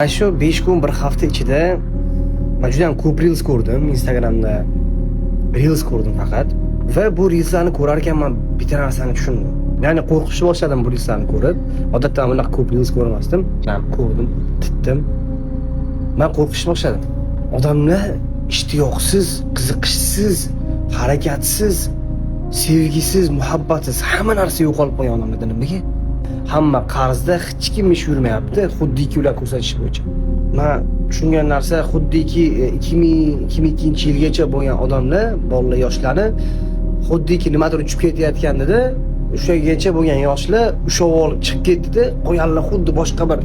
Mana shu 5 kun, bir hafta ichida man juda ham ko'p reels ko'rdim Instagramda. Reels ko'rdim faqat va bu reelslarni ko'rar ekanman, bitta narsani tushundim. Ya'ni qo'rqishni boshladim bu reelslarni ko'rib. Odatda man bunaqa ko'p reels ko'rmasdim. Man ko'rdim, titdim. Man qo'rqishni boshladim. Odamlar ishtiyoqsiz, qiziqishsiz, harakatsiz, sevgisiz, muhabbatsiz, hamma narsa yo'qolib qolgan odamlarda nimaga? Hamma qarzda, hech kim ish yurmayapti, xuddiki ular ko'rsatish bo'yicha. Man tushungan narsa, xuddiki 2002 yilgacha bo'lgan odamlar, bolalar, yoshlarni xuddiki nimadir uchib ketayotgandida, o'shagacha bo'lgan yoshlar ushlab olib chiqib ketdida, qolganlar xuddi boshqa bir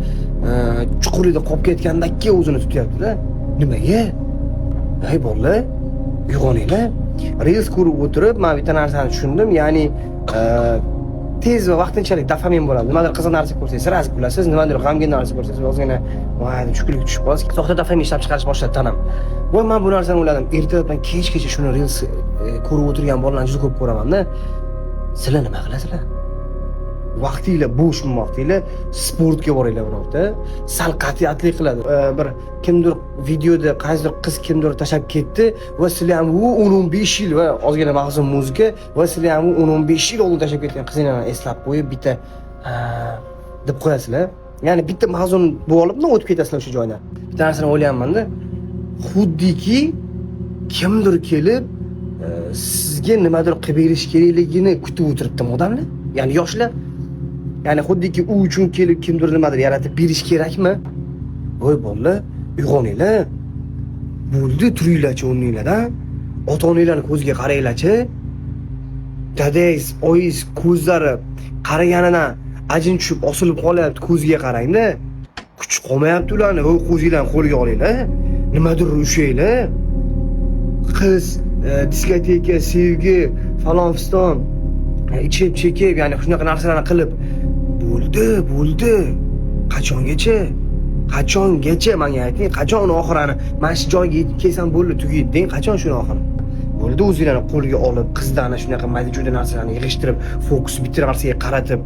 chuqurlikda qolib ketgandakka o'zini tutyapti-da. Nimaga? Ey bolalar, uyg'oninglar. Reels ko'rib o'tirib, man bitta narsani tushundim, ya'ni tez va vaqtinchalik dopamin bo'ladi. Nimadir qiziq narsa ko'rsangiz, сразу kulasiz, nimadir g'amgin narsa ko'rsangiz, ozgina voy deb tushkunlikka tushib qolasiz. Soxta dopamin ishlab chiqarish boshladi tanam. Va man bu narsani o'yladim. Ertalabdan kechgacha shuni reels ko'rib o'tirgan bolalarni juda ko'p ko'raman-da. Sizlar nima qilasizlar? Vaqtinglar bo'sh vaqtinglar sportga boringlar birorta. Sal qat'iyatli qiladi. Bir kimdir videoda qaysidir qiz kimdir tashlab ketdi va sizlar ham u 10-15 yil va ozgina mahzun muzika va sizlar ham u 10-15 yil oldin tashlab ketgan qizinglarni eslab qo'yib, bitta "Ha" deb qo'yasizlar. Ya'ni bitta mahzun bo'lib o'tib ketasizlar o'sha joydan. Bitta narsani o'ylayapman-da. Xuddiki kimdir kelib sizga nimadir qilib berish kerakligini kutib o'tiribdimi odamlar? Ya'ni yoshlar. Ya'ni xuddiki u uchun kelib kimdir nimadir yaratib berish kerakmi? Voy bolalar, uyg'oninglar. Bo'ldi, turinglarchi o'rninglardan. Ota-onanglarni ko'ziga qaranglarchi. Dadangiz, oyingiz ko'zlari qaraganidan ajin tushib osilib qolyapti, ko'ziga qarangda. Kuch qolmayapti ularni. Voy, ko'zinglarni qo'lga olinglar. Nimadir ushanglar. Qiz, diskoteka, sevgi, falon fiston, ichib chekib, ya'ni shunaqa narsalarni qilib bo'ldi, bo'ldi. Qachongacha? Qachongacha, menga ayting, qachon uni oxirini, mana shu joyga yetib kelsam bo'ldi, tugaydi deng, qachon shuni oxiri? Bo'ldi, o'zinglarni qo'lga olib, qizlarni shunaqa mayda-chuyda narsalarni yig'ishtirib, fokus bitta narsaga qaratib,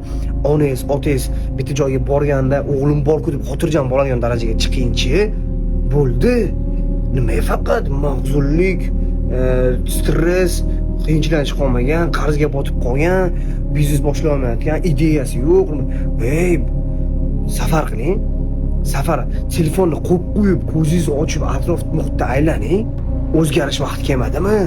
onangiz, otangiz bitta joyga borganda o'g'lim bor-ku deb xotirjam bo'ladigan darajaga chiqingchi. Bo'ldi. Nimaga faqat mahzunlik, stress, qiyinchilikdan chiqolmagan, qarzga botib qolgan, biznes boshlay olmayotgan, ideyasi yo'q. Ey, safar qiling. Safar, telefonni qo'yib qo'yib, ko'zingizni ochib, atrof muhitda aylaning. O'zgarish vaqti kelmadimi?